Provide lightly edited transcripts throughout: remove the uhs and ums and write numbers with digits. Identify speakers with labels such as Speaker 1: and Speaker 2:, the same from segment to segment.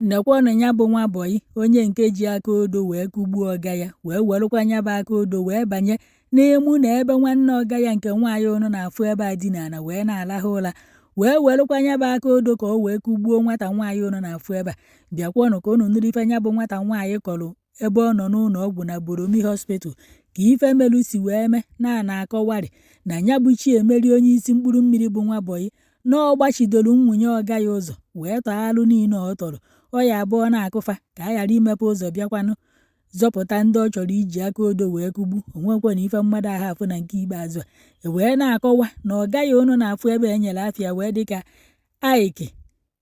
Speaker 1: Nekwanụ ya bụ nwa bọyị, onye nke ji aka odo wee kụgbuo ọga ya, wee werụkwa ya bụ aka odo wee banye n'ịmụ na ebe nwanne ọga ya nke nwaanyị ụnụ na-afụ ebe a dina ala wee na-alahụ ụla, wee werụkwa ya bụ aka odo ka o wee kụgbuo nwata nwaanyị ụnụ na-afụ ebe a. Bịakwanụ ka ụnụ nụrụ ife ya bụ nwata nwaanyị kọrọ ebe ọ nọ n'ụlọ ọgwụ na Boromi Hospital, ka ife melu si wee mee na a na-akọwarị na ya bụ Chiemerie onye isi mkpụrụ mmiri bụ nwa bọyị na ọ gbachidoro nwunye ọga ya ụzọ wee tọọ alụ niile ọ tọrọ ọ ya abụọ na-akụfa ka a ghara imepe ụzọ bịakwanụ zọpụta ndị ọ chọrọ iji aka odo wee kụgbu. Onwekwa na ife mmadụ ahụ afụ na nke ikpeazụ a e wee na-akọwa na ọga ya ụnụ na-afụ ebe e nyere afịa wee dịka Ike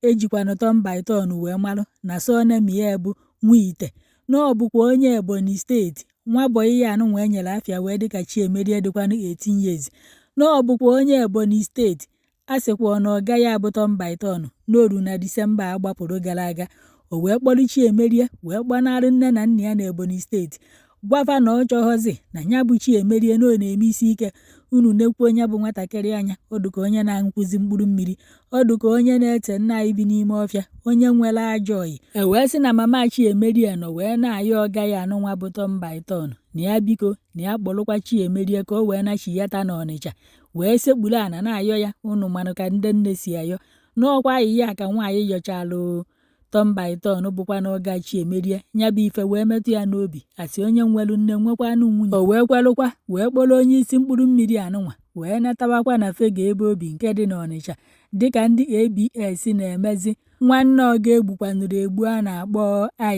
Speaker 1: ejikwanụ turn by turn wee malụ na surname ya bụ Nwite, na ọ bụkwa onye Ebonyi Steeti. Nwa bọyị ya anụnwa e nyere afịa wee dịka Chiemerie dịkwanụ 18 years, na ọ bụkwa onye Ebonyi Steeti. A sịkwa na ọga ya bụ turn by turn n'oru na Disemba a gbapụrụ gara aga, o wee kpọrọ Chiemerie wee gbanarị nne na nna ya na Ebonyi Steeti, gwafa na ọ chọghọzi na ya bụ Chiemerie na ọ na-eme isi ike. Unu nekwuo onye bụ nwatakịrị anya, ọ dịka onye na-aṅụkwụzi mkpụrụ mmiri, ọ dịka onye na-ete nna anyị bi n'ime ọfịa, onye nwere ajọ oyi. E wee sị na mama Chiemerie nọ wee na-ayọ ọga ya anụnwa bụ turn by turn na ya biko na ya kpọrọkwa Chiemerie ka o wee nachiyata n'Ọnịcha, wee sekpuru ana na-ayọ ya. Unu manụ ka ndị nne si ayọ n'ọkwa ayịya ka nwaanyị yọchalụ turn by turn bụkwa na ọga Chiemerie ya bụ ife wee metụ ya n'obi, asị onye nwelu nne nwekwanụ nwunye. O wee kwelụkwa wee kpọrọ onye isi mkpụrụ mmiri anụnwa wee natawakwa na Fega ebe obi nke dị n'Ọnịcha, dịka ndị ABS na-emezi nwanne ọga egbukwanụrụ egbu a na-akpọ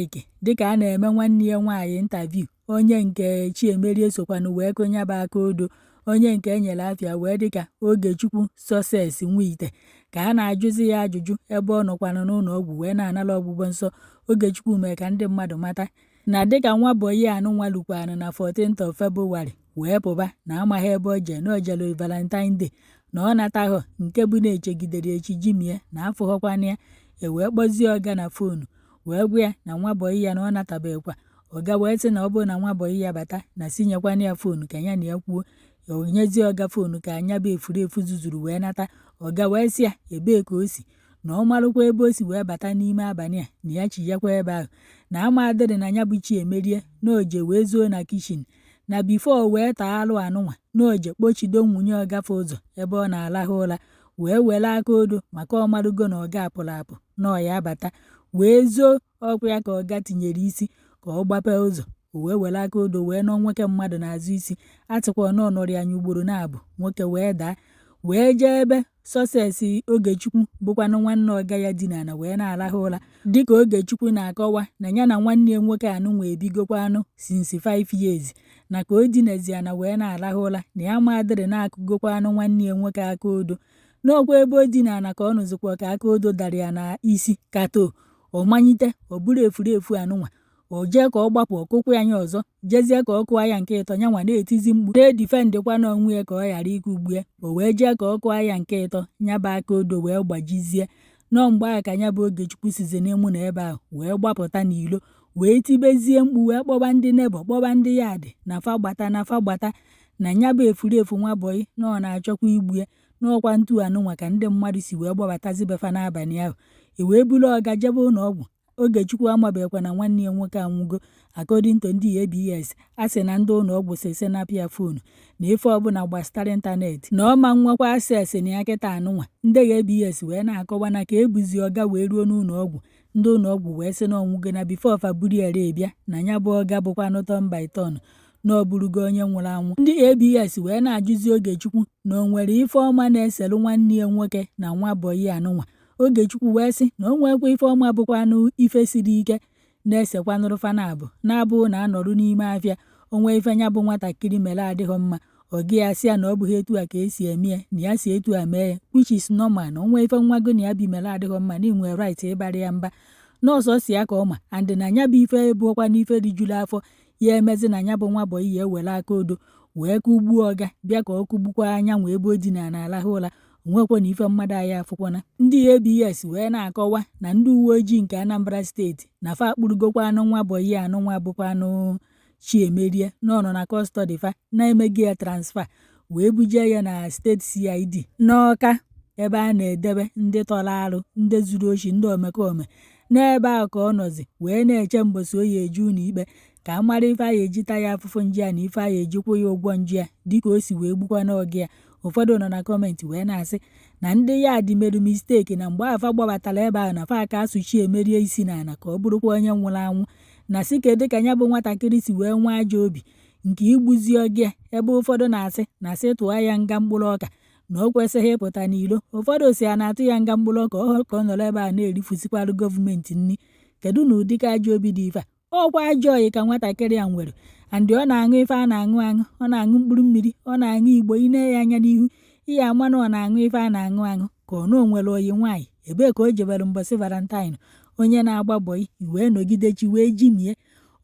Speaker 1: Ike, dịka a na-eme nwanne ya nwaanyị interview, onye nke Chiemerie sokwanụ wee kụnyaba aka odo, onye nke enyere afịa wee dịka Ogechukwu Success Nwite, ka a na-ajụzi ya ajụjụ ebe ọ nọkwanụ n'ụlọ ọgwụ wee na-anara ọgwụgwọ nsọ. Ogechukwu mee ka ndị mmadụ mata na dịka nwa bọyị anụnwa lukwanụ na 14th of February wee pụba na amaghị ebe o jee, na o jere Valentine Day na ọ nataghọ, nke bụ na-echegidere echi jimie na afụghọkwana ya. E wee kpọzie ọga na phone wee gwa ya na nwa bọyị ya na ọ natabeghịkwa. Ọga wee sị na ọ bụrụ na nwa bọyị ya bata na sinyekwana ya phone ka ya na ya kwuo. O nyezie ọga phone ka anya bụ efurefu zuzuru wee nata. Ọga wee sị ya ebee ka o si, na ọ marụkwa ebe o si wee bata n'ime abalị a, na ya chiyakwa ebe ahụ, na ama adịrị na ya bụ Chiemerie na oje wee zoo na kitchen, na before wee taa alụ anụnwa na oje kpochido nwunye ọgafe ụzọ ebe ọ na-alahụ ụla, wee were aka odo maka ọ marụgo na ọga apụrụ apụ na ọ ya abata, wee zoo ọkwa ya ka ọga tinyere isi ka ọ gbapee ụzọ. O wee were aka odo wee nọọ nwoke mmadụ n'azụ isi. A sịkwa na ọ nọrọ ya anya ugboro na-abụ, nwoke wee daa wee jee ebe Success Ogechukwu bụkwanụ nwanne ọga ya dina na wee na-alahụ ụra, dịka Ogechukwu na-akọwa na ya na nwanne ya nwoke anụnwa ebigokwa anụ since 5 years, na ka o dinezi na wee na-alahụ ụra na ya ma adịrị na-akụgokwa anụ nwanne ya nwoke aka odo. N'ọkwa ebe o dina na ka ọ nụzikwa ka aka odo dara ya na isi kato ọ manyite, ọ bụrụ efurefu anụnwa. O jee ka ọ gbapụ, ọkụkwa ya anya ọzọ, jezie ka ọ kụọ ya nke ịtọ, nyanwa na-etizi mkpu na-edifendịkwa n'onwe ya ka ọ ghara ịkụgbu ya. O wee jee ka ọ kụọ ya nke ịtọ, ya bụ aka odo wee gbajizie. Nọọ mgbe ahụ ka ya bụ Ogechukwu sizi n'ịmụ na ebe ahụ wee gbapụta n'ilo, wee tibezie mkpu, wee kpọba ndị neighbour, kpọba ndị yadị na fa gbata, na fa gbata, na ya bụ efurefu nwa bọyị na ọ na-achọkwa igbu ya. N'ọkwa ntu anụnwa ka ndị mmadụ si wee gbabatazi befa n'abalị ahụ, e wee buru ọga jebe ụlọ ọgwụ. Ogechukwu amabeghịkwa na nwanne ya nwoke anwụgo. According to ndị ABS, a sị na ndị ụlọ ọgwụ si napịa phone na ife ọbụla gbasara internet, na ọ ma nwekwa access na ya kịta anụnwa. Ndị ABS wee na-akọwa na ka ebuzi ọga wee ruo n'ụlọ ọgwụ, ndị ụlọ ọgwụ wee sị na ọnwụgo, na before fa buru ya bịa na ya bụ ọga bụkwanụ turn by turn na ọ bụrụgo onye nwụrụ anwụ. Ndị ABS wee na-ajụzi Ogechukwu na o nwere ife ọma na-eselu nwanne ya nwoke na nwa bọyị anụnwa. Ogechukwu wee sị na o nwekwa ife ọma bụkwanụ ife siri ike na-esekwanụrụ fana abụ na-abụ na anọrụ n'ime afịa onwe ife ya bụ nwatakịrị mere adịghị mma, ọ gị ya sị ya na ọ bụghị etu a ka esi eme ya, na ya si etu a mee ya, which is normal, na onwe ife nwa gị na ya bi mere adịghị mma na ị nwere right ịbara ya mba. Nọọsụ si ya ka ọ ma and na ya bụ ife bụkwa n'ife rijuru afọ ya emezi na ya bụ nwa bọyị ya ewere aka odo wee kụgbuo ọga bịa ka ọ kụgbukwa anyanwụ ebe o dina na-alahụ ụra, onwekwa na ife mmadụ anyị afụkwana. Ndị ABS wee na-akọwa na ndị uwe ojii nke Anambra Steeti na fa akpụrụgokwa anụ nwa bọyị anụnwa bụkwanụ Chiemerie na ọ nọ na custody fa na-emeghị ya transfer wee buje ya na steeti CID n'Ọka, ebe a na-edebe ndị tọrọ arụ, ndị zuru oshi, ndị omekome. N'ebe ahụ ka ọ nọzi wee na-eche mbọsị o ya eje ụlọ ikpe ka a mara ife a ya eji taa ya afụfụ njọ ya na ife a ya eji kwụ ya ụgwọ njọ ya dịka o si wee gbukwana ọga ya. Ụfọdụ nọ na comment wee na-asị na ndị ya dị mere mistake na mgbe afa gbabatara ebe ahụ na fa aka asụchi emerie isi n'ala ka ọ bụrụkwa onye nwụrụ anwụ, na sị kedu ka ya bụ nwatakịrị si wee nwee ajọ obi nke igbuzi ọga ya, ebe ụfọdụ na-asị na sị tụọ ya nga mkpụrụ ọka na o kwesịghị ịpụta n'ilo. Ụfọdụ si a na-atụ ya nga mkpụrụ ọka ọhụrụ ka ọ nọrọ ebe a na-erifusikwalụ gọọmenti nri. Kedu na ụdịka ajọ obi dị ife a? Ọkwa ajọ oyi ka nwatakịrị a nwere, and ọ na-aṅụ ife a na-aṅụ aṅụ, ọ na-aṅụ mkpụrụ mmiri, ọ na-aṅụ igbo. Ine ya anya n'ihu, ihe ama na ọ na-aṅụ ife a na-aṅụ aṅụ, ka ọ na o nwere oyi nwaanyị ebee ka o jebere mbọsị Valentine. Onye na-agba bọyị wee nọgide chi wee jimie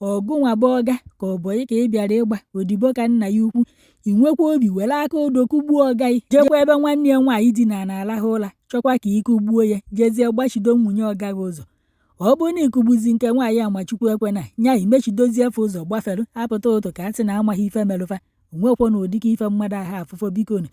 Speaker 1: ọgụnwa bụ ọga ka ọ bọyị ka ị bịara ịgba odibo ka nna ya ukwu, ị nwekwa obi were aka odo kụgbuo ọga gị, jekwa ebe nwanne ya nwaanyị dina na-alahụ ụla chọkwa ka ị kụgbuo ya, jezie gbachido nwunye ọga gị ụzọ. Ọ bụrụ na ịkụgbuzi nke nwaanyị amachukwu ekwena nya imechidozie efe ụzọ gbafere apụta ụtụ ka a sị na amaghị ife merụfa. Onwekwa na ụdịka ife mmadụ ahụ afụfụ. Biko nụ,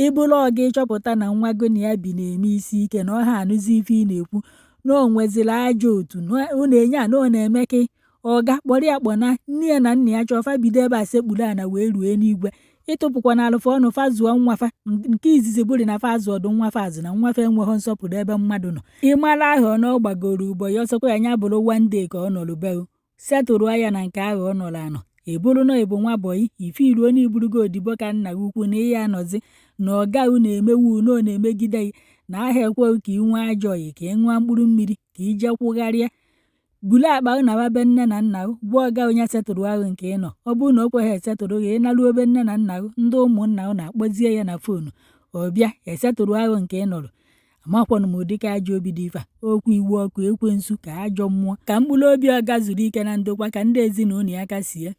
Speaker 1: ịbụrụ ọga ịchọpụta na nwa gị na ya bi na-eme isi ike na ọ ha anụzi ife ị na-ekwu, na o nweziri ajọ otu na ọ na-enye a na ọ na-eme ka ọga kpọrọ ya kpọna nne ya na nna ya chọọ fa bido ebe a sekpuru ana wee rue n'igwe. Ịtụpụkwa na alụfa ọnụ fa zụọ nwa fa. Nke izizi bụrụ na fa azụ ọdụ nwa fa azụ na nwa fa enweghị nsọpụrụ ebe mmadụ nọ. Ịmara ahụ na ọ gbagoro ụbọ ya ọsọkwa ya nya bụrụ one day ka ọ nọrọ be setụrụ ya na nke ahụ ọ nọrọ anọ. Ị bụrụ na ị bụ nwa bọyị ife iruo na iburugo odibo ka nna gị ukwu na ịya anọzi na ọga na-emewu na ọ na-emegide gị na aha ekweghị ka ị nwee ajọ oyi, ka ị ṅụọ mkpụrụ mmiri, ka ị jee kwụgharịa bulu akpa nawa be nne na nna gị, gwa ọga onye setụrụ ahụ nke ị nọ. Ọ bụrụ na o kweghị esetụrụ gị, ị naruo be nne na nna gị, ndị ụmụnna unu akpọzie ya na phone, ọ bịa esetụrụ ahụ nke ị nọrọ. Amakwanụ m ụdịka ajọ obi dị ife a. Okwu iwu ọkụ ekwensu ka ajọ mmụọ. Ka mkpụrụ obi ọga zuru ike na ndokwa, ka ndị ezinụlọ ya kasie.